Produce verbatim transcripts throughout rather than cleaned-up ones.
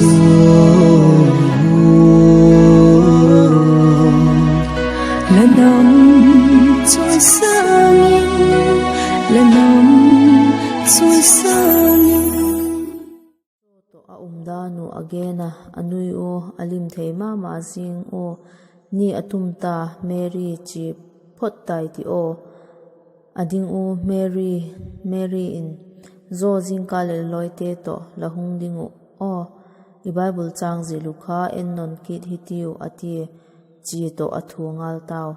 La nam chawisâng in, la nam chawisâng in. Tawh a um dan uh a gen a, a nui ua, a lim thei ma ma zing ua, ni a tum ta, Mary chia phot tai ti aw. A ding ua, Mary, Mary in, zaw zingkal leh lawite tawh la hung ding uh aw, i Bible châng zil uh kha en nawn kit hitiu, a tia, chia tawh a thu a ngal tau.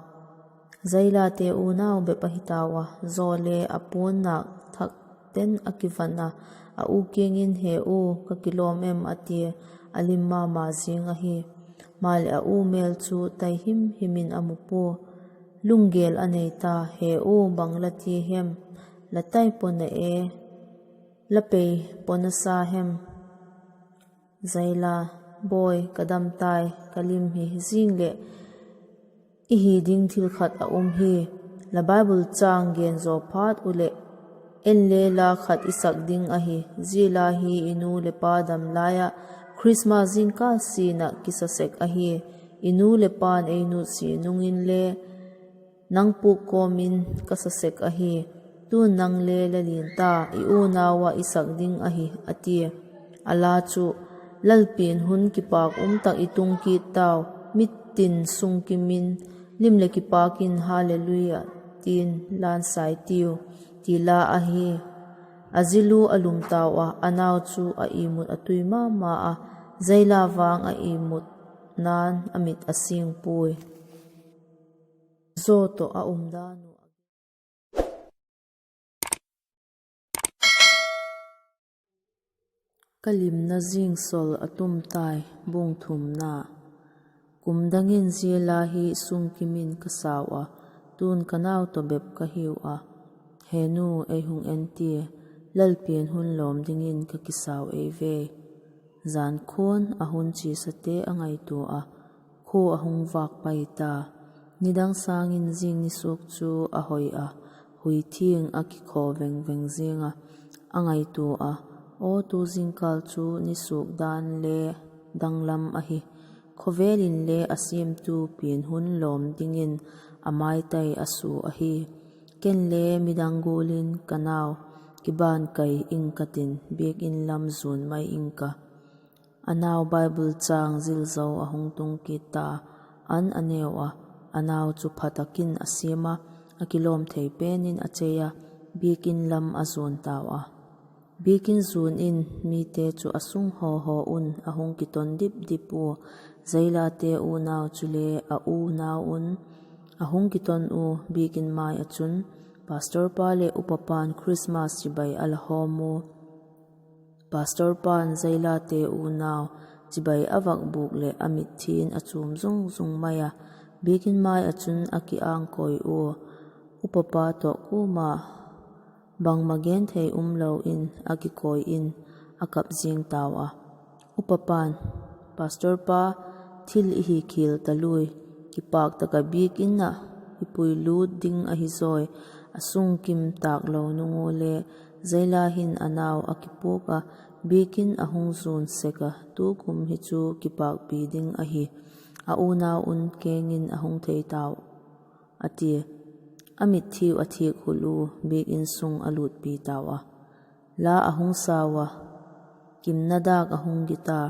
Zailate unau bep ahi tau a, zaw le a puannâk thak ten a kivan a, a u kiang in, He u, ka kilawm em? a tia, a lim ma ma zing ahi. Maleh a u mêl chu tai him him in a mu pua. Lunggel a nei ta, He u, bang la ti hem? La tai pua na e, la pei pua na sa hem? Zaila, Bawi, ka dam tai, ka lim hi zing leh i hi ding thil khat a um hi. La Bible châng gen zaw phat uh leh, en le la khat i sak ding ahi. Zia la hi i nu leh pa dam lai ah Christmas zingkal sin ah kisa sek ahi. I nu leh pa'n ei nutsia nung inle nang pûk kawm in ka sa sek ahi. Tun nang le la lian ta, i unau ah i sak ding ahi, a tia. A la chu Lalpian hun kipâk um tak i tung kit tau, mitin sungkim in, lim leh kipâk in Hallelujah ti'n la sa i tiu, ti la ahi. A zil u a lum tau a, a nau chu a imut a tui ma ma a, Zaila vang a imutna'n a mit a sing puai. Zaw tawh a um dan uh. Ka limna zing sawl a tum tai, bung thumna. Kum dang in zia la hi sungkim in ka sau a, tun ka nau tawh bep ka hiu a. He nu, ei hung en tia, Lalpian hun lawm dingin ka kisau ei ve. Jan khuan a hun chiasate a ngaitua a, khua a hung vâk pai ta. Nidang sâng in zing nisuak chu a hoi a, hui thiang a kikhaw veng veng ziang a, a ngaitua a, Aw, tu zingkal chu nisuak dan le danglam ahi. Khawvel inle a siamtu pian hun lawm dingin a maitai a sua ahi. Ken le midang gual in ka nau kiban kai ing ka tin, biakin lam zuan mai ing ka. A nau Bible châng zil zo a hung tung kit ta, an a neu a, a nau chu pha tak in a siam a, a kilawm thei pen in a chei a, biakin lam a zuan tau a. Biakin zuan in mite chu a sung haw haw un a hung kiton dip dip ua, Zailate unau chule a unau un a hung kiton ua, biakin mai ah chun pastor pa leh upa pa'n Christmas chibai a la hawm ua. Pastor pa'n Zailate unau chibai a vak bûk leh a mitthi in a chuam zung zung mai a, biakin mai ah chun a kiang koi ua, upa pa tawh kuama bangma genthei umlo in a kikoi in a kap ziang tau a. Upa pa'n, Pastor pa, thil i hi khial ta lui, kipâk tak ah biakin ah i puilût ding ahi zawi, a sungkim tâk lo nung ua le, Zaila hin a nau a kipuak a, biakin a hung zuan sek a, tukum hi chu kipâkpi ding ahi. A unau un keng in a hung thei tau, a tia. A mitthiu a thiak hul ua, biakin sung a lûtpi tau a. La a hung sau a, kimna dâk a hung gi ta.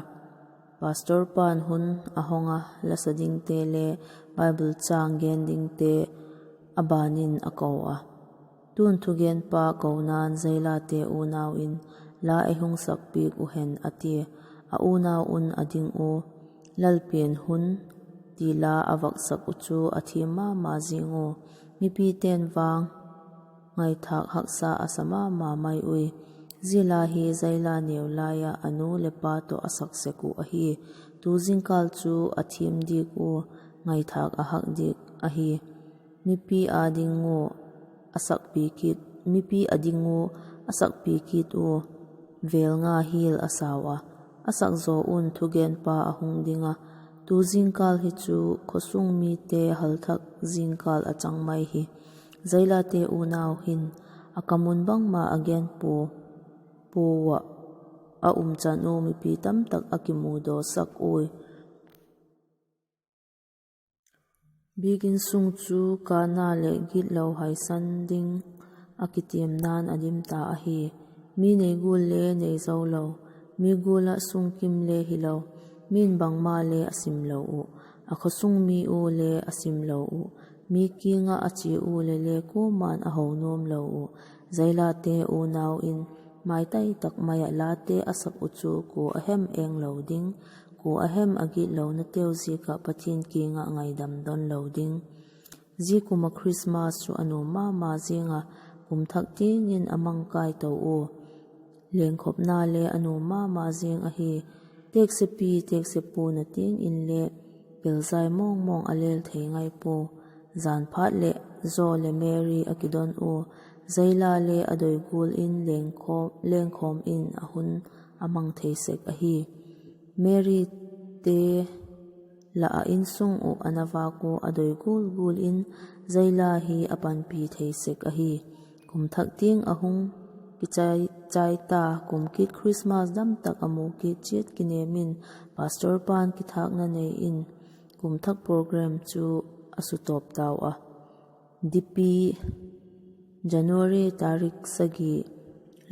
Pastor pa'n hun a hong a, la sa dingte le Bible châng gen dingte a ban in a ko a. Tun thugenpa kona'n Zailate unau in, La ei hung sakpiak uh hen, a tia. A unau un a ding ua, Lalpian hun ti la a vak sak uh chu a thiam ma ma zing ua, mipite'n vang ngaithâk haksa a sa ma ma mai ui. Zia la hi Zaila neu lai ah a nu leh pa tawh a sak sek uh ahi. Tu zingkal chu a thiam diak ua, ngaithâk a hak diak ahi. Mipi â ding ua a sakpi kit, mipi â ding ua a sakpi kit ua, vêl nga hial a sau a. A sak zaw un thugenpa a hung ding a, tu zingkal hi chu khawsung mite halthak zingkal a chang mai hi. Zailate unau hin a kam un bangma a gen pua, pua ua, a um chan u mipi tamtak a kimudawsak ui. Biakin sung chu kana leh gitlo haisan ding a kitiamna'n a dim ta ahi. Mi nei gual le nei zo lo, mi gual ah sungkim le hilo, mi'n bangma le a sim lo uh, a khawsung mi u le a sim lo uh, mi kiang ah a chia u le le kuama'n a ho nuam lo uh. Zailate unau in maitai tak mai ah late a sak uh chu kua a hem eng lo ding, kua a hem a gitlonateu ziak ah Pathian kiang ah ngaidam don lo ding. Zia kum ah Christmas chu a nuam ma ma ziang ah, kum thak tiang in a mang kai to ua. Lengkhopna le a nuam ma ma ziang ahi. Teksepi teksepu na tiang inle pelzai mawngmawng a lel thei ngai pua. Jan phat leh Zaw leh Mary a kidon ua, Zaila le a doi gual in lengkhawm in a hun a mang thei sek ahi. Mary te lah ah insung uh a na vâk ua, a doi gual gual in Zaila hi a panpi thei sek ahi. Kum thak tiang a hung kichai ta, kum kit Christmas dam tak a mu kit chiat kinêm in, pastor pa'n kithâkna nei in kum thak program chu a sutawp tau a. Dipi, January tarik sagi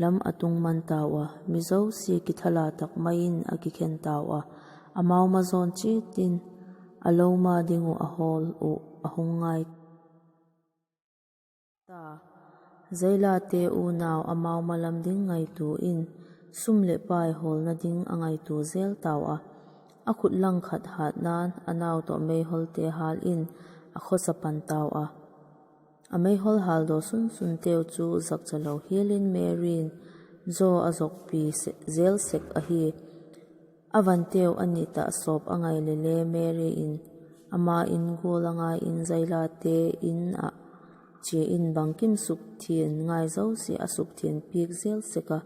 lam a tung man tau a, mi zosia kithala tak mai in a kikhen tau a, amau ma zawn chiat in a lo ma ding uh a hawl uh a hung ngai ta. Zailate unau amau ma lam ding ngaitua in, sum leh pai hawlna ding a ngaitua zel tau a. A khut lang khat hâtna'n a nau tawh meiholte hâl in a khawsa pan tau a. A meihawl hâldaw sunsunteu chu zakcha lo hial in Mary'n Zaw a zokpi zel sek ahi. A vanteu a ni tah sawp a ngai le le Mary in ama in gual a ngai in Zailate in ah chia in bangkim sukthian ngai zosia a sukthian piak zel sek a.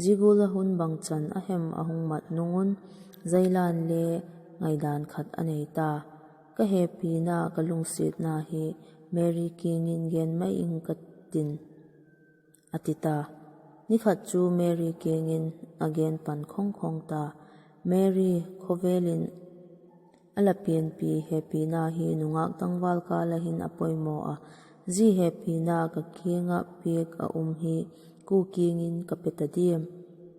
Zia gual ah hun bangchan a hem a hung mat nung un, Zaila'n le ngaidan khat a nei ta. Ka hepina, ka lungsiatna hi Mary kiang in gen mai ing ka tin, a ti ta. Ni khat chu Mary kiang in a gen pan khawng khawng ta. Mary, khawvel in a la pianpi hepina hi nungâk tangval kâl ah hin a poimaw a. Zia hepina ka kiang ah piak a um hi kua kiang in ka pe ta diam?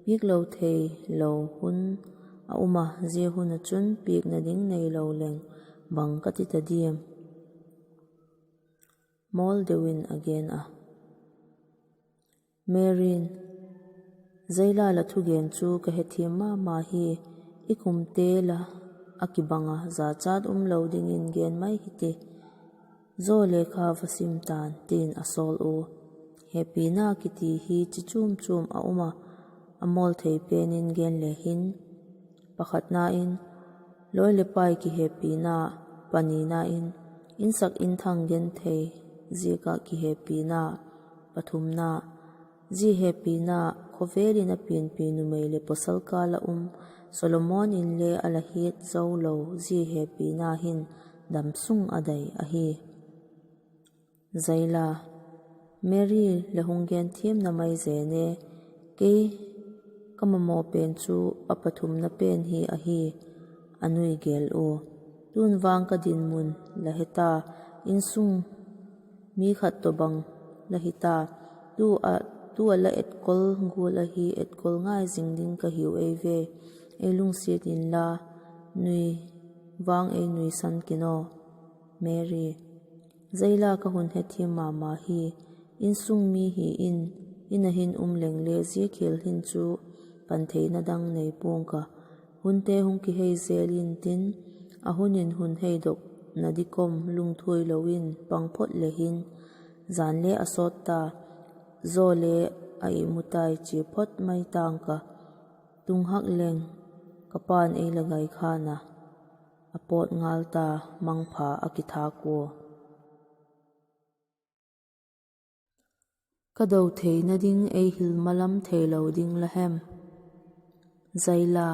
Piak lo thei lo hun a um a, zia hun ah chun piakna ding neilo leng bang ka ti ta diam? Mawl deu in a gen a. Mary'n, Zaila, la thugen chu ka hethiam ma ma hi. I kumte la a kibang a, zachat um lo dingin gen mai hi ti. Zaw lekha va sim ta'n, ti'n a sawl ua. Hepina kiti hi chi chuam chuam a um a, a mawl thei pen in gen le hin. Pakhatna in, lawi leh pai kihepina. Panina in, insak inthang genthei ziak ah kihepina. Pathumna, zia hepina, khawvel in a pianpi numei leh pawsal kâl ah um, Solomon inle a la hiat zo lo zia hepina hin damsung a dai ahi. Zaila, Mary, la hung gen thiamna mai zen e. Kei ka mamaw pen chu a pathumna pen hi ahi, a nui gel ua. Tun vang ka dinmun la he ta, insung mi khat tawhbang la hi ta. Tu a, tu a la etkol gual ahi, etkol ngai zing ding ka hiu ei ve. Ei lungsiat inla, nui vang ei nuisan kin aw. Mary, Zaila, ka hun hethiam ma ma hi. Insung mi hi in, in ah hin um leng le zia khial hin chu pantheina dang nei pua'ng ka. Hunte hung kihei zel intin, a hun in hun heidokna dikom lungthuai lo in pang phot le hin, jan le a sawt ta, zaw le a imu tai chia phot mai ta'ng ka. Tung hak leng ka pa'n ei la gai khan a, a pawt ngal ta, mangpha, a kithâk ua. Ka do theina ding ei hil malam theilo ding la hem? Zaila,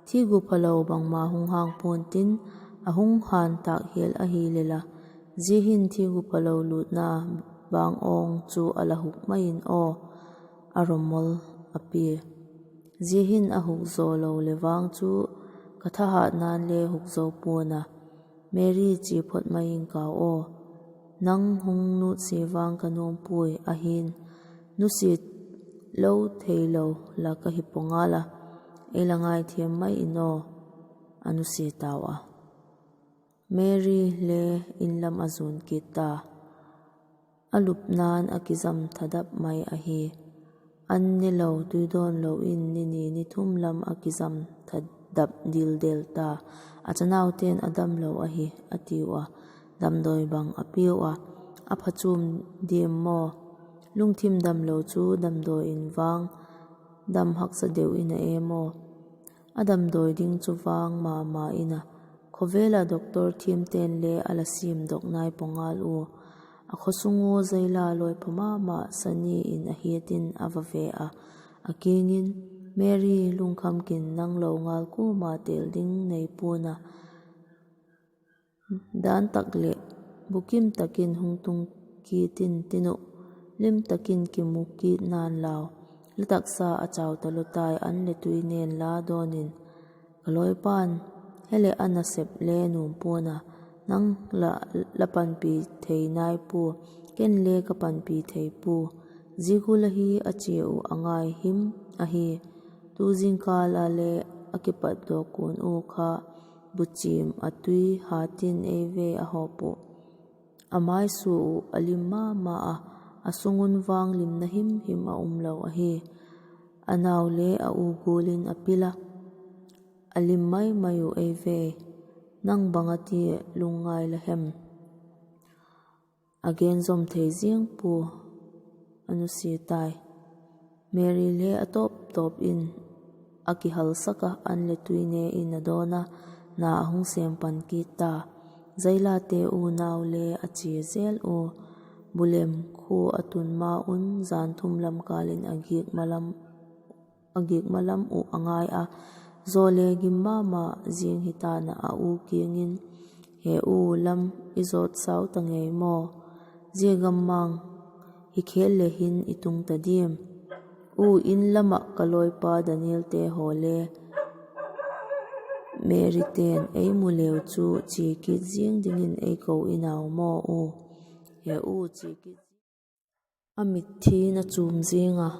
thiguphalo bangma hung hang pua'n tin, a hung hang tâk hial ahi le la, zia hin thiguphalo lûtna bang awng chu a la huk mai in aw, a rawmol a pia. Zia hin a hukzaw lo leh vang chu ka thahatna'n le hukzo pua'n a. Mary, chia phot mai ing kau aw. Nang hung nutsia vang ka nuam puai, ahi'n, nusia lo theilo la ka hi pua ngal a, ei la ngaithiam mai in aw, a nusia tau a. Mary le In lam a zuan kit ta. A lupna'n a kizam thadap mai ahi. An ne lo, tui dawn lo in ni ni ni thum lam a kizam thadap dildel ta. A chanaute'n a damlo ahi a tiu a, damdawi bang a piau a, a phachuam diam maw? Lungthim damlo chu damdawi in vang dam haksa deu in a e maw? A damdawi ding chu vang ma ma in a, khawvel a doctor thiamte'n le a la siamdok nai pua ngal ua. A khawsung ua Zaila lawi pha ma ma Sani in a hiat in a va ve a, a kiang in, Mary, lungkham kin, nang lo ngal kuama têl ding nei pua'n a, dan tak leh bukim tak in hung tung kit in tin uh, lim tak in kimu kit na'n lau. La taksa a chau talo tai, an le tui nen la dawn in. Ka lawipa'n, he leh a nasep le nuam pua'n a, nang la, la panpi thei nai pua, ken le ka panpi thei pua. Zia gual ahi a chia uh a ngai him ahi. Tu zingkâl a le a kipatdawk kuan ua kha, buchiam a tui hat in ei ve a hawp uh. A maisua uh a lim ma ma a, a sung un vang limna him him a um lo ahi. A nau le a u gual in a pil a, a lim mai mai uh ei ve. Nang bang a tia lungngai la hem? A gen zom thei ziang pua, a nusia tai. Mary le a tawp tawp in a kihalsak a, an le tui ne in a dawn a, na a hung sêm pan kit ta. Zailate u nau le a chia zel ua, Bulem khua a tun ma un jan thum lam kâl in a giak ma lam uh a ngai a, zaw le gim ma ma ziang hita'n a, a u kiang in, He u, lam i zawt sau ta ngei maw? Zia gammang hi khêl le hin i tung ta diam? U, In lam ah ka lawipa Danielte haw le Maryte'n ei mu leu chu chia kit ziang dingin ei ko in au maw u? He u, chia kit. A mitthi in a chum ziang a,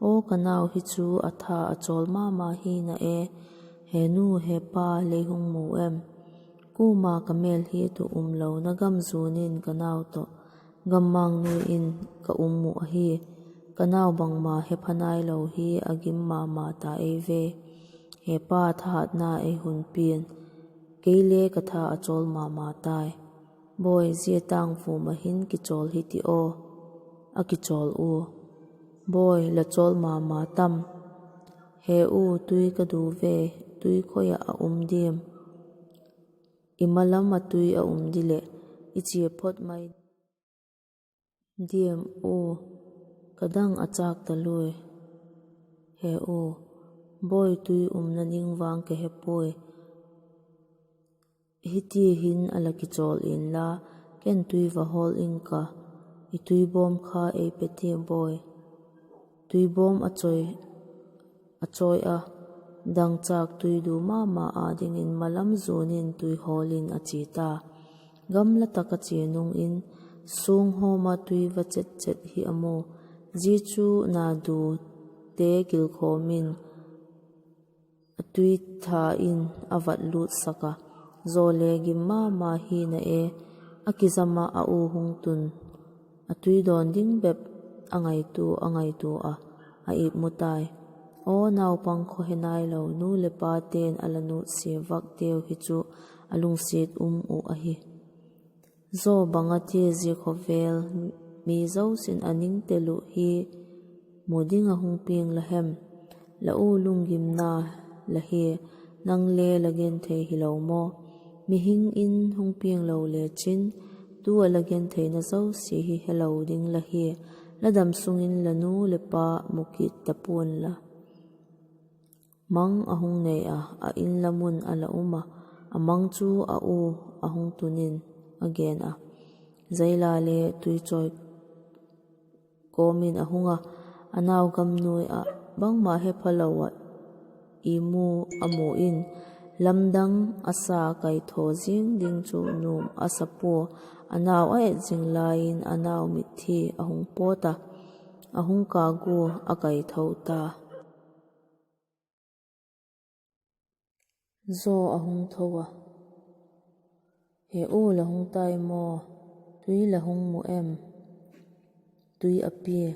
Aw ka nau, hi chu a tha a chawl ma ma hi na e. He nu, he pa, lei hung mu em? Kuama ka mêl hiat uh umlona gam zuan in ka nau tawh gammang nuai in ka um uh ahi. Ka nau bangma he pha nailo hi a gim ma ma ta ei ve. He pa, thahatna ei hun pia'n, kei le ka tha a chawl ma ma tai. Bawi, zia tângvum ah hin kichawl hi ti aw. A kichawl ua, Bawi, la chawl ma ma tam? He u, tui ka du ve, tui khoi ah a um diam? I ma lam ah tui a um di leh i chia phot mai diam u, ka dang a châk ta lui. He u, Bawi, tui umna ding vang ka he puai. Hiti hin a la kichawl inla, ken tui va hawl ing ka, i tuibawm kha ei pe tia bawi. Tuibawm a chawi a, dangchâk tui du ma ma â dingin ma lam zuan in tui hawl in a chia ta. Gamla tak a chia nung in, suang hawm ah tui va chet chet hi a mu. Zia chu na dute kilkhawm in a tui tha in a vat lûtsak a, Zaw le gim ma ma hi na e. A kizam ah a u hung tun, a tui dawn ding bep a ngaitua a ngaitua a, a ipmu tai. Aw naupang khawhe nailo nu leh pate'n a la nutsia vakteu hi chu a lungsiat um uh ahi. Zaw, bang a tia zia khawvel mi zosia'n a ning tel uh hi mu ding ah hung piang la hem? La u lunggimna la hia, nang le la genthei hilo maw? Mihing in hung piang lo lechin, tu ah la gentheina zosia hi helo ding la hia. La dam sung in la nu leh pa mu kit ta pua'n la. Mang a hung nei a, a in lam un a la um a, a mang chu a u a hung tun in a gen a. Zaila le tuichawi kawm in a hung a, a nau gam nuai ah bangma he phalo ah imu a mu in, lamdang a sa kaitho zing ding chu nuam a sa pua. A nau a et zing lai in a nau mitthi a hung pawt a, a hung kâ gua a kaitho ta. Zaw a hung tho a. He u, la hung tai maw? Tui la hung mu em? Tui a pia.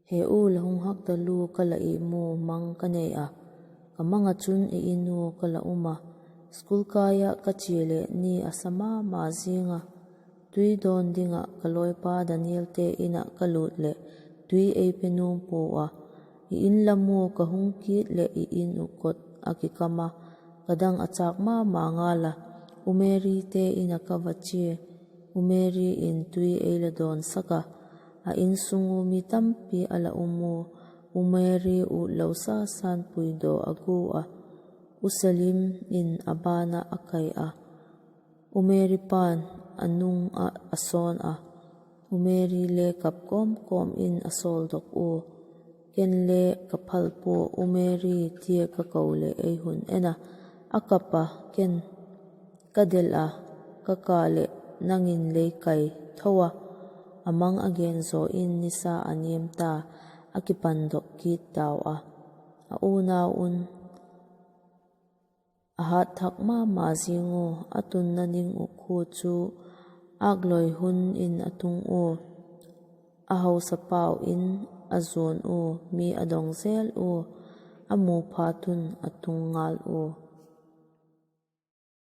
He u, la hung hak ta lu, ka la imu, mang ka nei a. Ka mang ah chun i In u ka la um a. School kai ah ka chia leh ni a sa ma ma zing a. Tui dawn ding ah ka lawipa Daniel te In ah ka lût leh tui ei pe nuam pua a. I In lam u ka hung kit leh i In uh kot a kikam a, ka dang a châk ma ma ngal a. U Mary te In ah ka va chia. U Mary in tui ei la dawnsak a. A In sung u mi tampi a la um ua. U Mary utlo sa sa'n puidaw a gua a. U Salim in a ban ah a kai a. U Mary pa'n a nung ah a sawn a. U Mary le kap kawm kawm in a sawldok ua. Ken le ka phal pua, U Mary tia ka ko leh ei hun en a. A kap a, ken ka del a, ka kâ leh nang in lei kai tho a. A mang a gen zaw in nisa a niam ta, a kipandok kit tau a. A unau un a hâtthak ma ma zing ua, a tunna ning uh khua chu âkloi hun in a tung ua. A hausapau in a zuan ua, mi a dong zel ua, a mu phat un a tung ngal ua.